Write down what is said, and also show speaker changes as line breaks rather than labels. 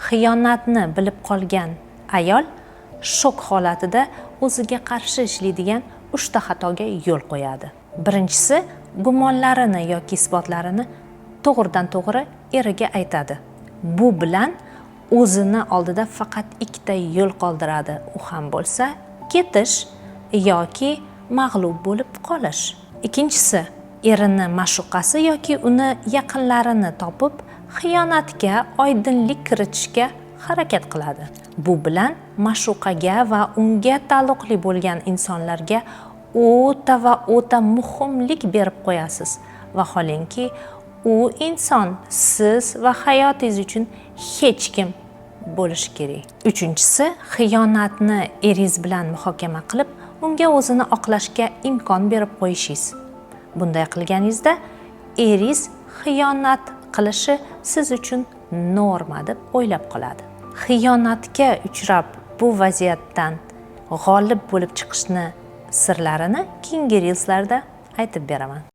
Xiyonatni bilib qolgan ayol shok holatida o'ziga qarshi ishlaydigan uchta xatoga yo'l qo'yadi. Birinchisi, gumonlarini yoki isbotlarini to'g'ridan to'g'ri eriga aytadi. Bu bilan o'zini oldida faqat ikkita yo'l qoldiradi. U ham bo'lsa ketish yoki mag'lub bo'lib qolish. Ikkinchisi, erini ma'shuqasi yoki uni yaqinlarini topib, xiyonatga oydinlik kiritishga harakat qiladi. Bu bilan ma'shuqaga va unga taalluqli bo'lgan insonlarga o'ta va o'ta muhimlik berib qo'yasiz. Vaholanki, u inson siz va hayotingiz uchun hech kim bo'lishi kerak. Uchinchisi, xiyonatni eringiz bilan muhokama qilib, unga o'zini oqlashga imkon berib qo'yishingiz. Bunday qilganingizda eringiz xiyonat qilishi siz uchun norma deb o'ylab qoladi. Xiyonatga uchrab bu vaziyatdan g'olib bo'lib chiqishni sirlarini keyingi reelslarda aytib beraman.